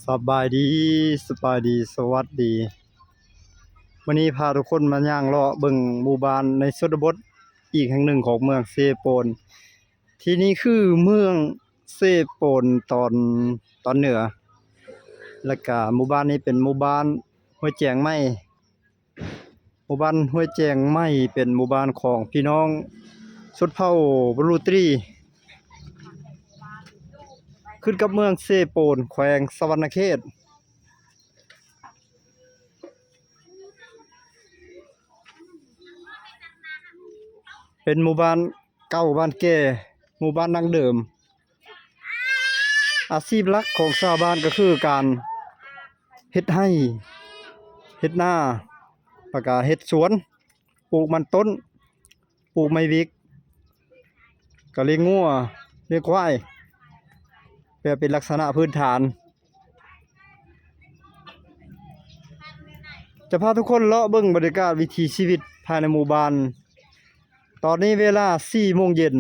ສະບາຍດີ, ສະບາຍດີ, ສະຫວັດດີ. ມື້ນີ້ພາທຸກຄົນມາຍ່າງເລາະເບິ່ງໝູ່ບ້ານໃນຊົນນະບົດອີກແຫ່ງໜຶ່ງຂອງເມືອງເຊໂປນ. ທີ່ນີ້ຄືເມືອງເຊໂປນຕອນ, ຕອນເໜືອ. ແລ້ວກະໝູ່ບ້ານນີ້ເປັນໝູ່ບ້ານຫ້ວຍແຈງໃໝ່. ໝູ່ບ້ານຫ້ວຍແຈງໃໝ່ເປັນໝູ່ບ້ານຂອງພີ່ນ້ອງຊົນເຜົ່າບະລຸຕີ ຂຶ້ນກັບເມືອງເຊໂປນ ແຂວງສະຫວັນນະເຂດ. ເປັນໝູ່ບ້ານເກົ່າບ້ານແກ່, ໝູ່ບ້ານດັ້ງເດີມ. ອາຊີບຫຼັກຂອງຊາວບ້ານກໍຄືການເຮັດໄຮ່ ເຮັດນາ ແລ້ວກະເຮັດສວນ, ປູກມັນຕົ້ນ, ປູກໄມ້ວິກ, ກະລ້ຽງງົວ, ລ້ຽງຄວາຍ ແບບເປັນລັກສະນະພື້ນຖານ. ຈະພາທຸກຄົນເລາະເບິ່ງບັນຍາກາດວິຖີຊີວິດພາຍໃນໝູ່ບ້ານ. ຕອນນີ້ເວລາສີ່ໂມງເຢັນ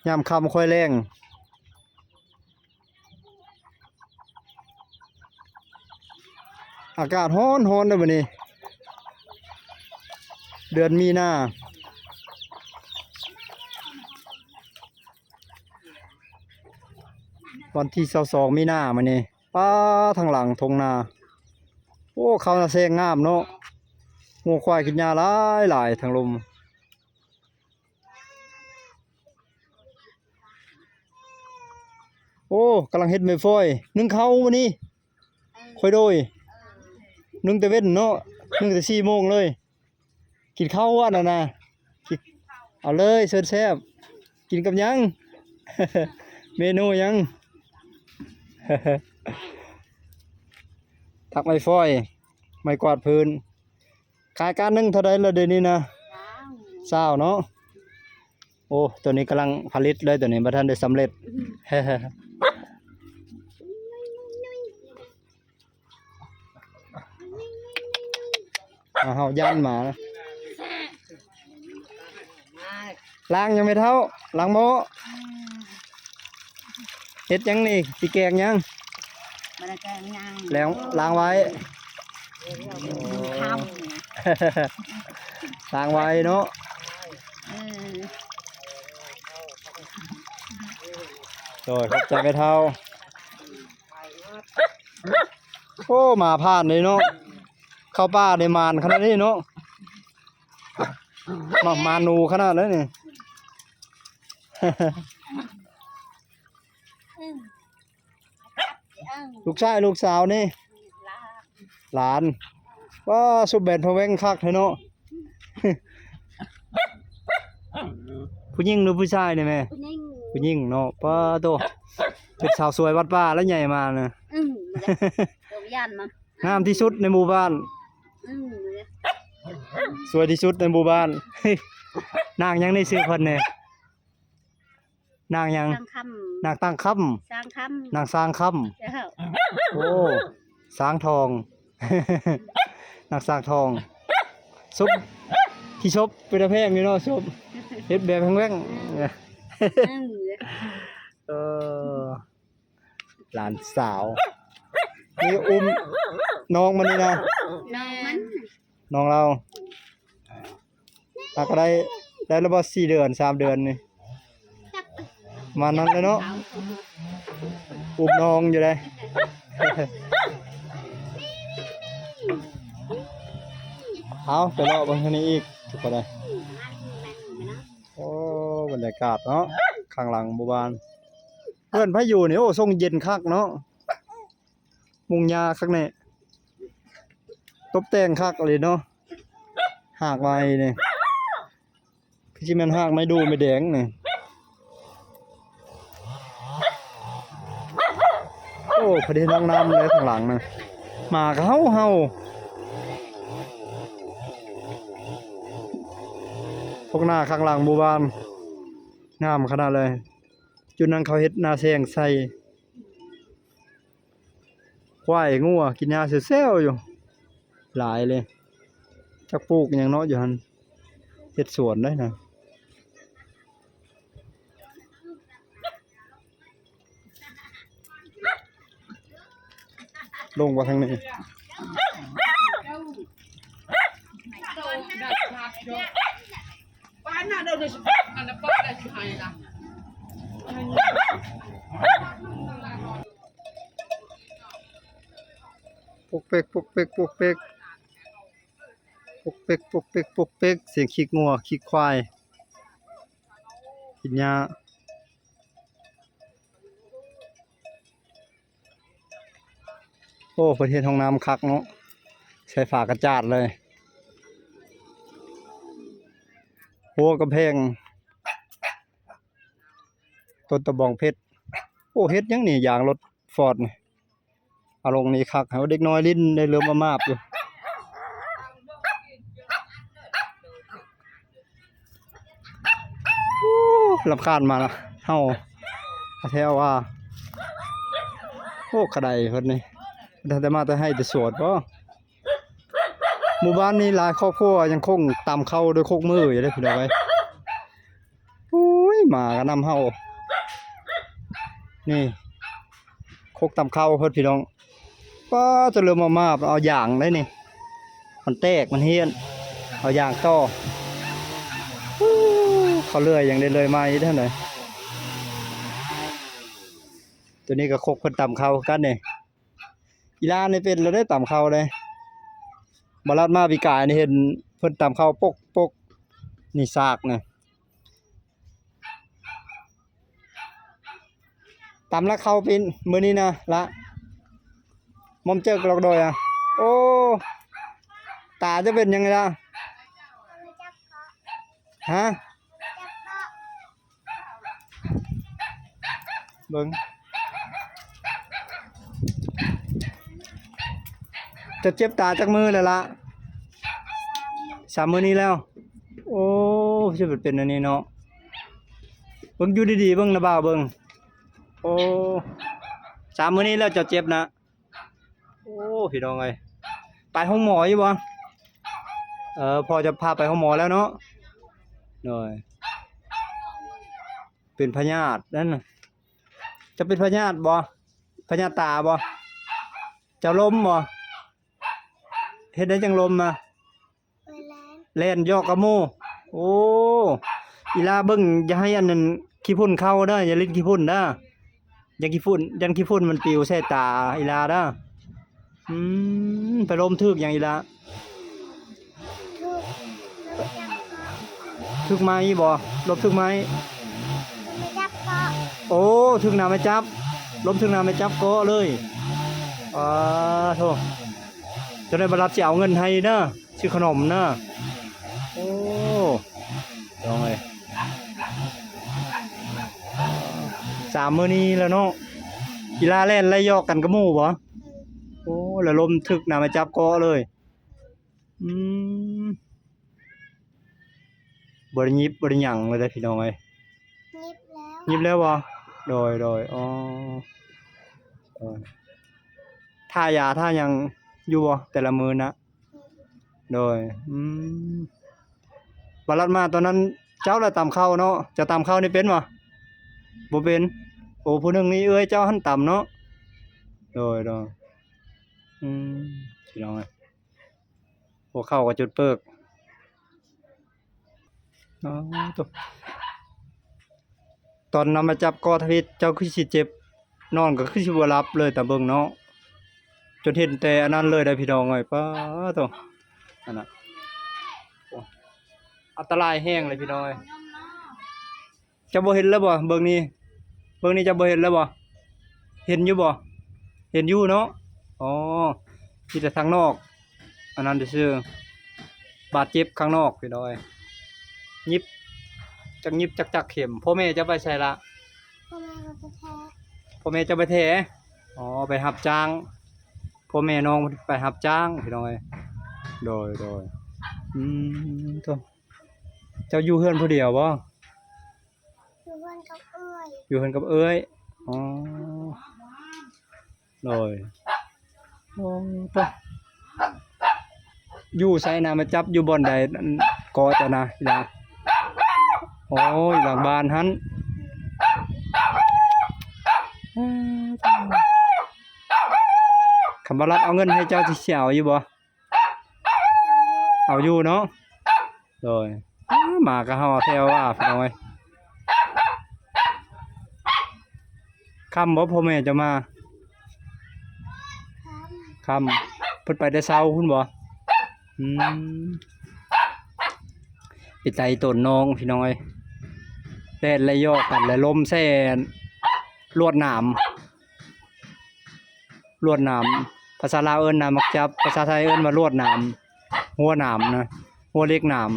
ຍາມຄ່ຳຄ່ອຍແລງ. ອາກາດຮ້ອນໆເດີມື້ນີ້ ເດືອນມີນາ ວັນທີຊາວສອງມີນາມື້ນີ້. ປ້າ ທາງຫຼັງທົ່ງນາ. ໂອ້ ເຂົ້ານາແຊງງາມເນາະ. ງົວຄວາຍກິນຫຍ້າຫຼາຍໆ ທາງລຸ່ມ. ໂອ້ ກຳລັງເຮັດແມ່ຝອຍ ໜຶ້ງເຂົ້າມື້ນີ້. ເອີ ຂ້ອຍໂດຍ ເອີ ໜຶ້ງແຕ່ເວັນເນາະ ໜຶ້ງແຕ່ສີ່ໂມງເລີຍ. ກິນເຂົ້າອັນນັ້ນນະ ກິນ ເອົາເລີຍ ເຊີນແຊບ. ກິນກັບຫຍັງ? ເມນູຫຍັງ? ຖັກໄມ້ຝອຍ ໄມ້ກວາດພື້ນ. ຂາຍກ້ານໜຶ່ງເທົ່າໃດລະດຽວນີ້ນະ? ຊາວ ຊາວເນາະ. ໂອ້ ໂຕນີ້ກຳລັງຜະລິດເລີຍ ໂຕນີ້ບໍ່ທັນໄດ້ສຳເລັດ. ອືມ ອ້າວ ເຮົາຢ້ານໝາ. ລ້າງຍັງແມ່ເຖົ້າ? ລ້າງໝໍ້. ອືມ ເຮັດຫຍັງນີ້? ຊິແກງຫຍັງ? ບໍ່ໄດ້ແກງຫຍັງ ແລ້ວລ້າງໄວ້. ເຂົ້າ ລ້າງໄວ້ເນາະ. ເອີ ໂດຍ ຂອບໃຈແມ່ເຖົ້າ. ໂອ້ ໝາຜ່ານເດ້ເນາະ ເຂົ້າປ່າໄດ້ໝານຂະໜາດນີ້ເນາະ ໝາ ໝາໜູຂະໜາດໃດນີ້. ລູກຊາຍລູກສາວນີ້? ຫຼານ. ຫຼານ. ວ້າ ຊຸບແບນພະແວ່ງຄັກແທ້ເນາະ. ຜູ້ຍິງຫຼືຜູ້ຊາຍນີ້ແມ່? ຜູ້ຍິງ. ຜູ້ຍິງເນາະ. ປ້າໂຕ ເປັນສາວສວຍວັດປ່າແລ້ວໃຫຍ່ມານະ. ອືມ ບໍ່ໄດ້ ບໍ່ຢ້ານມັນ. ງາມທີ່ສຸດໃນໝູ່ບ້ານ. ອືມ ສວຍທີ່ສຸດໃນໝູ່ບ້ານ. ນາງຫຍັງນີ້ ຊື່ເພິ່ນນີ້? ນາງຫຍັງ? ສ້າງຄຳ. ນາງຕັ້ງຄຳ. ສ້າງຄຳ. ນາງສ້າງຄຳ. ເຈົ້າ. ໂອ້ ສ້າງທອງ ນາງສ້າງທອງ. ສົບ ຂີ້ສົບເປັນຕາແພງຢູ່ເນາະ ສົບ ເຮັດແບບແຫວ່ງໆ. ອືມ ເອີ ຫຼານສາວ ນີ້ອຸ້ມນ້ອງມັນນີ້ນະ. ນ້ອງມັນ ນ້ອງລາວ. ຫາກະໄດ້ ໄດ້ລະບໍ່ ສີ່ເດືອນ ສາມເດືອນນີ້ ປະມານນັ້ນແຫຼະເນາະ. ອຸ້ມນ້ອງຢູ່ເດ້. ເອົາ ໄປເລາະເບິ່ງທາງນີ້ອີກ ທຸກຄົນເອີຍ. ໂອ້ ບັນຍາກາດເນາະ ຂ້າງຫຼັງໝູ່ບ້ານ. ເຮືອນໃຜຢູ່ນີ້? ໂອ້ ຊົງເຢັນຄັກເນາະ. ມຸງຫຍ້າຄັກແນ່ ຕົບແຕ່ງຄັກເລີຍເນາະ. ຮາກໄມ້ນີ້ ຄືຊິແມ່ນຮາກໄມ້ດູ່ໄມ້ແດງນີ້. ໂອ້ ເພິ່ນເຮັດຫ້ອງນ້ຳເລີຍຂ້າງຫຼັງນະ. ໝາກະເຫົ່າໆ. ທົ່ງນາຂ້າງຫຼັງໝູ່ບ້ານງາມຂະໜາດເລີຍ. ຈຸດນັ້ນເຂົາເຮັດນາແຊງໃສ່. ຄວາຍງົວກິນຫຍ້າແຊວໆຢູ່ ຫຼາຍເລີຍ. ຈັກປູກຫຍັງເນາະຢູ່ຫັ້ນ ເຮັດສວນໄດ໋ນະ. ລົງວ່າທາງນີ້. ປົກເປັກ ປົກເປັກ ປົກເປັກ ປົກເປັກ ປົກເປັກ ປົກເປັກ ສຽງຂີ້ງົວຂີ້ຄວາຍກິນຫຍ້າ. ໂອ້ ເພິ່ນເຮັດຫ້ອງນ້ຳຄັກເນາະ ໃສ່ຝາກະຈາດເລີຍ ໂອ້ ກຳແພງ ຕົ້ນຕະບອງເພັດ. ໂອ້ ເຮັດຫຍັງນີ້ ຢາງລົດຟອດນີ້ ອາລົງນີ້ຄັກ ໃຫ້ເດັກນ້ອຍຫຼິ້ນໄດ້ເລີ່ມມາບໆຢູ່. ໂອ້ ລຳຄານມາລະ ເຮົາແທ້ວ່າ. ໂອ້ ຂະໄດເພິ່ນນີ້ ໄດ້ແຕ່ມາແຕ່ໄຮ່ແຕ່ສວນບໍ? ໝູ່ບ້ານນີ້ຫຼາຍຄອບຄົວຍັງຄົງຕຳເຂົ້າດ້ວຍຄົກມືຢູ່ເດ້ ພີ່ນ້ອງເອີຍ. ໂອ້ຍ ໝາກະນຳເຮົາ ນີ້ ຄົກຕຳເຂົ້າເພິ່ນ ພີ່ນ້ອງ. ປ້າ ຈະເລີ່ມມາບ ເອົາຢາງໄດ໋ນີ້ ມັນແຕກມັນຮ້ຽນ ເອົາຢາງຕໍ່. ໂອ້ ເຂົາເລື່ອຍຫຍັງໄດ້ເລື່ອຍໃໝ່ເດ້ຫັ້ນໃດ. ໂຕນີ້ກະຄົກເພິ່ນຕຳເຂົ້າຄືກັນນີ້. ອີຫຼານີ້ເປັນແລ້ວເດ້ ຕຳເຂົ້າເດ້. ບາລັດມາປີກາຍນີ້ເຫັນເພິ່ນຕຳເຂົ້າປົກໆ ນີ້ຊາກນະ. ຕຳລະເຂົ້າປີ ມື້ນີ້ນະລະ ໝ່ອມເຈິກລອກດອຍອະ. ໂອ້ ຕາຈະເປັນຫຍັງລະ? ຮະ? ເບິ່ງ ຈະເຈັບຕາຈັກມື້ແລ້ວລະ? ສາມມື້ນີ້ແລ້ວ. ໂອ້ ຊິເປັນອັນນີ້ເນາະ. ເບິ່ງຢູ່ດີໆ ເບິ່ງນະບ່າວ ເບິ່ງ. ໂອ້ ສາມມື້ນີ້ແລ້ວເຈົ້າເຈັບນະ. ໂອ້ ພີ່ນ້ອງເອີຍ ໄປໂຮງໝໍຢູ່ບໍ່? ເອີ ພໍ່ຈະພາໄປໂຮງໝໍແລ້ວເນາະ. ໂດຍ ເປັນພະຍາດນັ້ນນະ. ຈະເປັນພະຍາດບໍ່? ພະຍາດຕາບໍ່? ເຈົ້າລົມບໍ່? ເຮັດໄດ້ຈັ່ງລົມນະ? ແລ່ນຢອກກັບໝູ່. ໂອ້ ອີຫຼາເບິ່ງ ຢ່າໃຫ້ອັນນັ້ນຂີ້ຝຸ່ນເຂົ້າເດີ ຢ່າຫຼິ້ນຂີ້ຝຸ່ນເດີ. ຢ່າຂີ້ຝຸ່ນ ຢ້ານຂີ້ຝຸ່ນມັນປິວໃສ່ຕາອີຫຼາເດີ. ອືມ ໄປລົມຖືກຫຍັງອີຫຼາ? ຖືກໄມ້ບໍ່? ລົມຖືກໄມ້. ໂອ້ ຖືກໜາໄມ້ຈັບ ລົມຖືກໜາໄມ້ຈັບເກາະເລີຍ. ປາໂທ ຈະໄດ້ ບາລັດຊິເອົາເງິນໃຫ້ເດີ ຊື້ຂະໜົມນະ. ໂອ້ ນ້ອງເອີຍ ສາມມື້ນີ້ແລ້ວເນາະ. ອີຫຼາແລ່ນໄລ່ຢອກກັນກັບໝູ່ບໍ່? ໂອ້ ລະລົມຖືກໜາໄມ້ຈັບເກາະເລີຍ. ອືມ ບໍ່ໄດ້ຫຍິບບໍ່ໄດ້ຫຍັງເລີຍເດ້ ພີ່ນ້ອງເອີຍ. ຫຍິບແລ້ວ ຫຍິບແລ້ວບໍ່? ໂດຍ ໂດຍ ອໍ ໂດຍ. ທາຢາທາຫຍັງຢູ່ບໍ່ແຕ່ລະມື້ນະ? ໂດຍ ອືມ ບາລັດມາຕອນນັ້ນເຈົ້າລະຕຳເຂົ້າເນາະ. ເຈົ້າຕຳເຂົ້ານີ້ເປັນບໍ່? ບໍ່ເປັນ. ໂອ້ ຜູ້ໜຶ່ງນີ້ເອື້ອຍເຈົ້າຫັ້ນຕຳເນາະ. ໂດຍ ໂດຍ ອືມ ພີ່ນ້ອງເອີຍ ຫົວເຂົ້າກໍຈຸດເປີກ. ອໍ ໂຕ ຕອນນຳມາຈັບກໍທຳອິດ ເຈົ້າຄືຊິເຈັບ ນອນກໍຄືຊິບໍ່ຫຼັບເລີຍ ຕາເບິ່ງເນາະ ຈົນເຫັນແຕ່ອັນນັ້ນເລີຍໄດ໋ ພີ່ນ້ອງເອີຍ. ປາໂຕ ອັນນະ ໂອ້ ອັນຕະລາຍແຮງເລີຍ ພີ່ນ້ອງເອີຍ. ເຈົ້າບໍ່ເຫັນແລ້ວບໍ່? ເບິ່ງນີ້ ເບິ່ງນີ້ ເຈົ້າບໍ່ເຫັນແລ້ວບໍ່? ເຫັນຢູ່ບໍ່? ເຫັນຢູ່ເນາະ. ອໍ ມີແຕ່ທາງນອກ ອັນນັ້ນຊື່ ບາດເຈັບຂ້າງນອກ ພີ່ນ້ອງເອີຍ. ຫຍິບຈັກຫຍິບຈັກຈັກເຂັມ. ພໍ່ແມ່ເຈົ້າໄປໃສລະ? ພໍ່ແມ່ເຂົາໄປແຖ ພໍ່ແມ່ເຈົ້າໄປແຖ. ອໍ ໄປຮັບຈ້າງ ພໍ່ແມ່ນ້ອງໄປຮັບຈ້າງ ພີ່ນ້ອງເອີຍ. ໂດຍ ໂດຍ ອືມ ໂຕ ເຈົ້າຢູ່ເຮືອນຜູ້ດຽວບໍ່? ຢູ່ເຮືອນກັບເອື້ອຍ ຢູ່ເຮືອນກັບເອື້ອຍ. ອໍ ໂດຍ ໂອ້ ໂຕ ຢູ່ໃສນະ? ມາຈັບຢູ່ບ່ອນໃດ? ອັນ ເກາະເຈົ້ານະ ອີຫຼາ? ໂອ້ ຢູ່ຫຼັງບ້ານຫັ້ນ. ເອີ ບໍ່ລັດເອົາເງິນໃຫ້ເຈົ້າ ຊິເອົາຢູ່ບໍ່? ເອົາຢູ່ເນາະ. ໂດຍ ອ້າ ໝາກະເຫົ່າແທ້ວ່າ ພີ່ນ້ອງເອີຍ. ຄ່ຳບໍ່ ພໍ່ແມ່ເຈົ້າມາ? ຄ່ຳ. ເພິ່ນໄປແຕ່ເຊົ້າພຸ້ນບໍ່? ອືມ ເປັນຕາອີ່ຕົນນ້ອງ ພີ່ນ້ອງເອີຍ. ແດດໄລ່ຢອກກັນ ແລະ ລົມໃສ່ລວດໜາມ. ລວດໜາມ ພາສາລາວເອີ້ນໜາມໝາກຈັບ ພາສາໄທເອີ້ນວ່າລວດໜາມ ຮົ້ວໜາມນະ ຮົ້ວເຫຼັກໜາມ.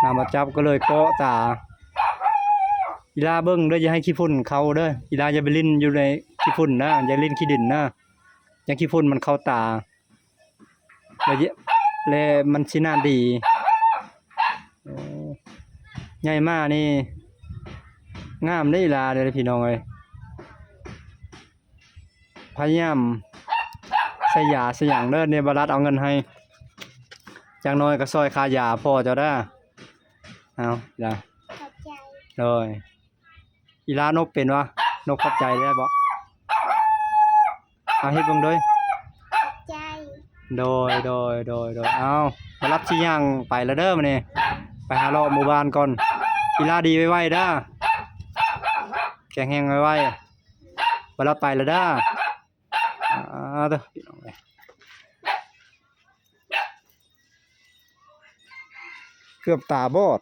ໜາມໝາກຈັບກໍເລີຍເກາະຕາ. ອີ່ຫຼ້າເບິ່ງເດີ ຢ່າໃຫ້ຂີ້ຝຸ່ນເຂົ້າເດີ. ອີ່ຫຼ້າຢ່າໄປຫຼິ້ນຢູ່ໃນຂີ້ຝຸ່ນນະ ຢ່າຫຼິ້ນຂີ້ດິນນະ ຢ້ານຂີ້ຝຸ່ນມັນເຂົ້າຕາ. ແລະ ແລະ ມັນຊິໜ້າດີ. ໂອ້ ໃຫຍ່ມານີ້ງາມເດ້ອີ່ຫຼ້າເດ້ ພີ່ນ້ອງເອີຍ. ພະຍາຍາມໃສ່ຢາໃສ່ຫຍັງເດີ ເນບາລັດເອົາເງິນໃຫ້ ຢ່າງໜ້ອຍກໍຊ່ອຍຄ່າຢາພໍ່ເຈົ້າເດີ. ເອົາ ອີ່ຫຼ້າ ຂອບໃຈ. ໂດຍ. ອີ່ຫຼ້ານົບເປັນວະ? ນົບຂອບໃຈໄດ້ບໍ່? ເອົາເຮັດເບິ່ງເດີ. ຂອບໃຈ. ໂດຍ ໂດຍ ໂດຍ ໂດຍ. ເອົາ ບາລັດຊິຍ່າງໄປແລ້ວເດີມື້ນີ້ ໄປຫາເລາະໝູ່ບ້ານກ່ອນ. ອີ່ຫຼ້າດີໄວໆເດີ ແຂງແຮງໄວໆ. ບາລັດໄປແລ້ວເດີ. ອ່າ ເດີ ພີ່ນ້ອງເອີຍ ເກືອບຕາບອດ.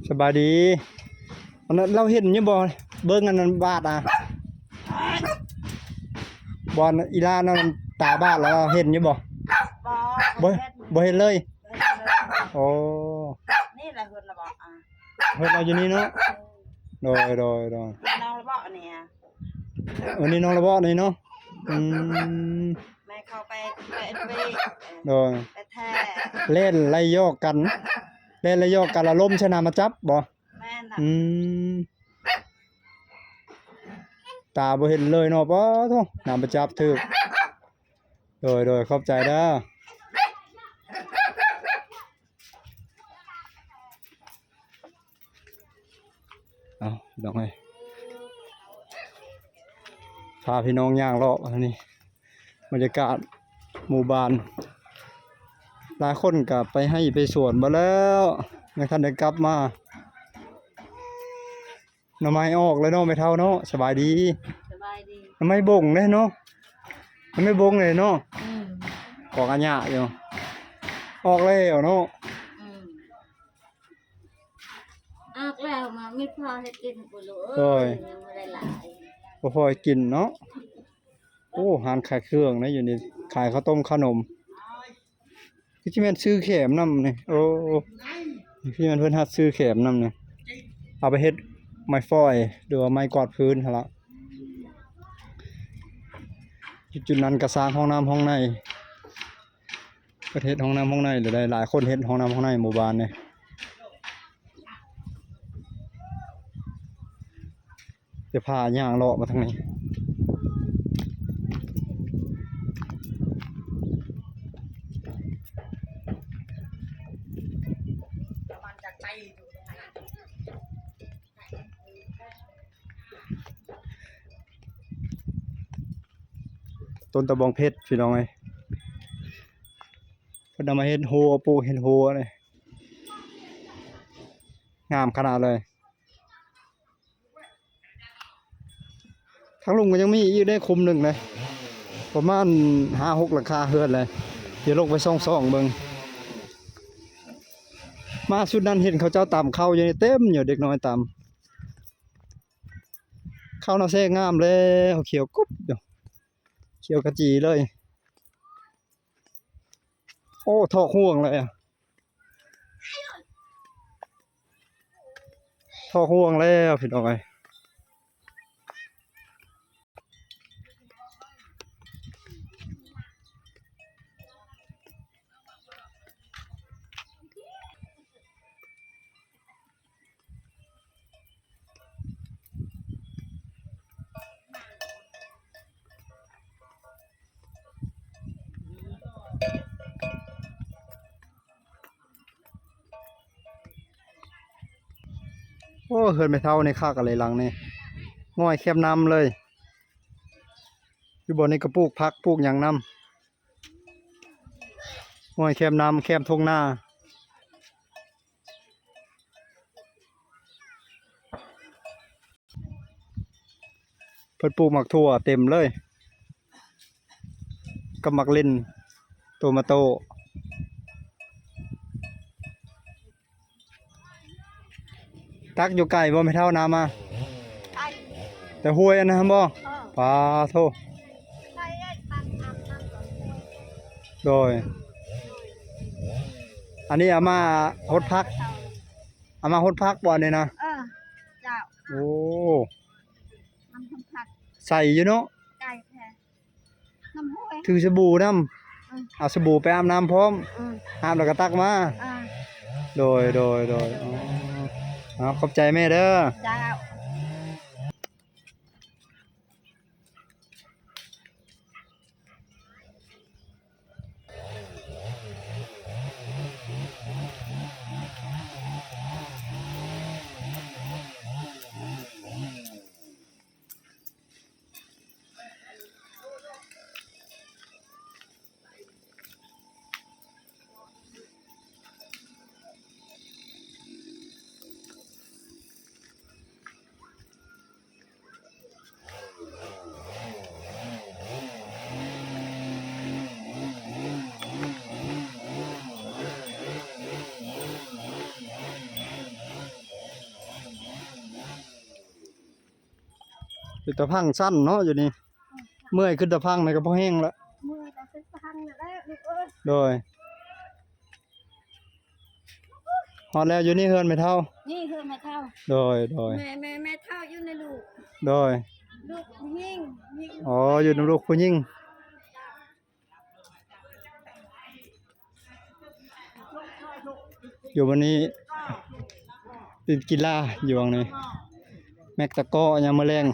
ສະບາຍດີ. ອັນນັ້ນລາວເຫັນຢູ່ບໍ່? ເບິ່ງອັນນັ້ນບາດອະ ບ່ອນອີ່ຫຼ້ານັ້ນຕາບາດລະ ເຫັນຢູ່ບໍ່? ບໍ່ ບໍ່ເຫັນ ບໍ່ເຫັນເລີຍ. ໂອ້ ນີ້ແຫຼະເຫັນລະບໍ່? ເຫັນລະຢູ່ນີ້ເນາະ. ໂດຍ ໂດຍ ໂດຍ. ນ້ອງລະບໍ່ນີ້? ເອີ ນີ້ນ້ອງລະບໍ່ນີ້ເນາະ. ອືມ ແມ່ເຂົ້າໄປ ໄປ ໄປ ໂດຍ ໄປແທ້ ແລ່ນໄລ່ຢອກກັນ ແລ່ນໄລ່ຢອກກັນລະລົ້ມໃສ່ໜາມໝາກຈັບບໍ່? ແມ່ນລະ. ອືມ ຕາບໍ່ເຫັນເລີຍເນາະ. ປາໂທ້ ໜາມໝາກຈັບຖືກ. ໂດຍ ໂດຍ ຂອບໃຈເດີ. ເອົາ ພີ່ນ້ອງເອີຍ ພາພີ່ນ້ອງຍ່າງເລາະອັນນີ້ ບັນຍາກາດໝູ່ບ້ານ. ຫຼາຍຄົນກະໄປໄຮ່ໄປສວນເບິດແລ້ວ ຍັງທັນໄດ້ກັບມາ. ໜໍ່ໄມ້ອອກແລ້ວເນາະ ແມ່ເຖົ້າເນາະ. ສະບາຍດີ. ສະບາຍດີ. ໜໍ່ໄມ້ບົງເດ້ເນາະ ໜໍ່ໄມ້ບົງເດ້ເນາະ. ອືມ ອອກອາຍະຢູ່ ອອກແລ້ວເນາະ. ອືມ ອອກແລ້ວ ມາມີພໍເຮັດກິນບໍ່ລູກເອີຍ. ໂດຍ ຍັງບໍ່ໄດ້ຫຼາຍ ບໍ່ພໍເຮັດກິນເນາະ. ໂອ້ ຮ້ານຂາຍເຄື່ອງນະຢູ່ນີ້ ຂາຍເຂົ້າຕົ້ມເຂົ້າໜົມ. ຄືຊິແມ່ນຊື້ແຂມນຳນີ້. ໂອ້ ຄືຊິແມ່ນເພິ່ນຮັບຊື້ແຂມນຳນີ້ ເອົາໄປເຮັດໄມ້ຟອຍ ຫຼືວ່າໄມ້ກວາດພື້ນຫັ້ນລະ. ຈຸດໆນັ້ນກະສ້າງຫ້ອງນ້ຳຫ້ອງໃນ ເພິ່ນເຮັດຫ້ອງນ້ຳຫ້ອງໃນ ຫຼາຍໆຄົນເຮັດຫ້ອງນ້ຳຫ້ອງໃນໝູ່ບ້ານນີ້. ຈະພາຍ່າງເລາະມາທາງນີ້. ຕົ້ນຕະບອງເພັດ ພີ່ນ້ອງເອີຍ ເພິ່ນເອົາມາເຮັດຮົ້ວ ປູກເຮັດຮົ້ວເລີຍ ງາມຂະໜາດເລີຍ. ທາງລຸ່ມກໍຍັງມີອີກເດ້ ຄຸ້ມໜຶ່ງເດ້ ປະມານຫ້າຫົກຫຼັງຄາເຮືອນເລີຍ. ດຽວລົງໄປສ່ອງໆເບິ່ງ. ມາຊຸດນັ້ນເຫັນເຂົາເຈົ້າຕຳເຂົ້າຢູ່ນີ້ເຕັມຢູ່ ເດັກນ້ອຍຕຳເຂົ້ານະ. ແຊງງາມແລ້ວ ຂຽວກຸບຢູ່ ຂຽວຂະຈີເລີຍ. ໂອ້ ຖອກຫ່ວງແລ້ວ ຖອກຫ່ວງແລ້ວ ພີ່ນ້ອງເອີຍ. ເ ອ້ ເຮືອນແມ່ເຖົ້ານີ້ຄັກອີ່ຫຼີຫຼັງນີ້ ງ່ອຍແຄມນ້ຳເລີຍ. ຢູ່ບ່ອນນີ້ກໍປູກຜັກປູກຫຍັງນຳ ງ່ອຍແຄມນ້ຳ ແຄມທົ່ງນາ. ເພິ່ນປູກໝາກຖົ່ວເຕັມເລີຍ ກັບໝາກເລັ່ນ ໂຕມາໂຕ. ຕັກຢູ່ໄກບໍ່ແມ່ເຖົ້າ ນ້ຳມາ? ໄກ ແຕ່ຫ້ວຍອັນນັ້ນບໍ່? ເອີ ປາໂທ້ ໄປເອີ ຕັກອາບນ້ຳກ່ອນ ໂດຍ ອັນນີ້ເອົາມາຫົດຜັກ ເອົາມາຫົດຜັກບໍ່ອັນນີ້ນະ? ເອີ ເຈົ້າ ໂອ້ ນ້ຳຫົດຜັກ ໃສຢູ່ເນາະ ໄກແທ້. ນ້ຳຫ້ວຍ ຖືສະບູນຳ ອືມ ເອົາສະບູໄປອາບນ້ຳພ້ອມ ອືມ ອາບແລ້ວກໍຕັກມາ ອ່າ ໂດຍ ໂດຍ ໂດຍ ອໍ ເອົາ ຂອບໃຈແມ່ເດີ ເຈົ້າ. ເປັນຕາພັງຊັ້ນເນາະຢູ່ນີ້ ເມື່ອຍຂຶ້ນຕາພັງນີ້ກໍພໍແຮງລະ ເມື່ອຍຕາພັງແລ້ວລູກເອີຍ ໂດຍ. ຮອດແລ້ວ ຢູ່ນີ້ເຮືອນແມ່ເຖົ້າ ນີ້ເຮືອນແມ່ເຖົ້າ ໂດຍ ໂດຍ ແມ່ ແມ່ ແມ່ເຖົ້າຢູ່ໃນລູກ ໂດຍ ລູກຜູ້ຍິງ ຍິງ ອໍ ຢູ່ນຳລູກຜູ້ຍິງ ຢູ່ວັນນີ້ ຫຼິ້ນກິລາຢູ່ຫວ່າງນີ້ ແມັກຕະກໍຍາມມື້ແລງ.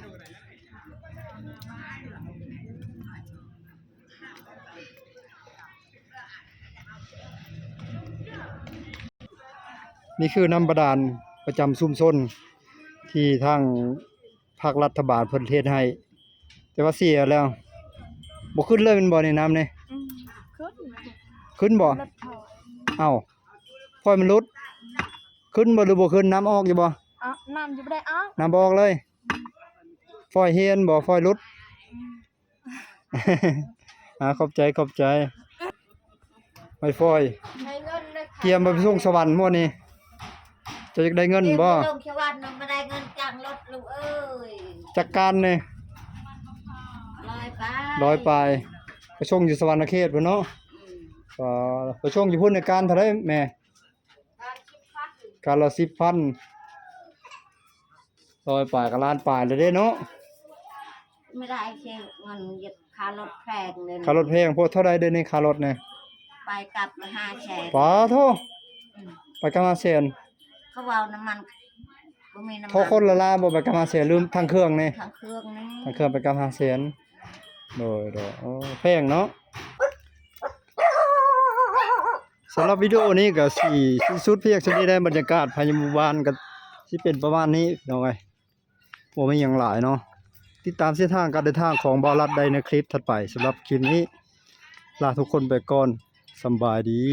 ນີ້ຄືນ້ຳບາດານປະຈຳຊຸມຊົນ ທີ່ທາງພັກລັດຖະບານເພິ່ນເຮັດໃຫ້ ແຕ່ວ່າເສຍແລ້ວ ບໍ່ຂຶ້ນເລີຍແມ່ນບໍ່ນີ້ ນ້ຳນີ້? ອືມ ຂຶ້ນ ຂຶ້ນບໍ່? ລົດຖອຍ ເອົ້າ ຟອຍມັນຫຼຸດ ຂຶ້ນບໍ່ ຫຼືບໍ່ຂຶ້ນ? ນ້ຳອອກຢູ່ບໍ່? ອາ ນ້ຳຢູ່ບໍ່ໄດ້ອອກ ນ້ຳບໍ່ອອກເລີຍ ຟອຍເຮນບໍ່? ຟອຍຫຼຸດ ອືມ ອ່າ ຂອບໃຈ ຂອບໃຈ ໄວຟອຍ ໄດ້ເງິນເລີຍ ກຽມໄປສົ່ງສະຫວັນໝົດນີ້ ເຈົ້າຢາກໄດ້ເງິນບໍ່? ກຽມໄປສົ່ງສະຫວັນ ບໍ່ໄດ້ເງິນຈ້າງລົດລູກເອີຍ ຈັກການນີ້? ຮ້ອຍປາຍ ຮ້ອຍປາຍ ໄປສົ່ງຢູ່ສະຫວັນນະເຂດພຸ້ນເນາະ ອືມ ອໍ ໄປສົ່ງຢູ່ພຸ້ນໃນການເທົ່າໃດແມ່? ການລະສິບພັນ ຮ້ອຍປາຍກໍລ້ານປາຍແລ້ວເດ້ເນາະ ບໍ່ໄດ້ເສຍເງິນ ຄ່າລົດແພງເດ້ ຄ່າລົດແພງ ພວກເທົ່າໃດເດ້ນີ້ ຄ່າລົດນີ້? ໄປກັບຫ້າແສນ ປາໂທ້ ອືມ ໄປກັບຫ້າແສນ ເຂົາເວົ້ານ້ຳມັນ ບໍ່ມີນ້ຳມັນ ເທົ່າຄົນລະລ້ານບໍ່ ໄປກັບຫ້າແສນ ຫຼືທັງເຄື່ອງນີ້? ທັງເຄື່ອງນີ້ ທັງເຄື່ອງໄປກັບຫ້າແສນ ໂດຍ ໂດຍ ໂອ້ ແພງເນາະ. ສຳລັບວິດີໂອນີ້ກໍຊິສິ້ນສຸດພຽງສ່ຳນີ້ແຫຼະ ບັນຍາກາດພາຍໃນໝູ່ບ້ານກໍຊິເປັນປະມານນີ້ພີ່ນ້ອງເອີຍ ບໍ່ມີຫຍັງຫຼາຍເນາະ ຕິດຕາມເສັ້ນທາງການເດີນທາງຂອງບ່າວລັດໄດ້ໃນຄລິບຖັດໄປ ສຳລັບຄລິບນີ້ລາທຸກຄົນໄປກ່ອນ ສຳບາຍດີ.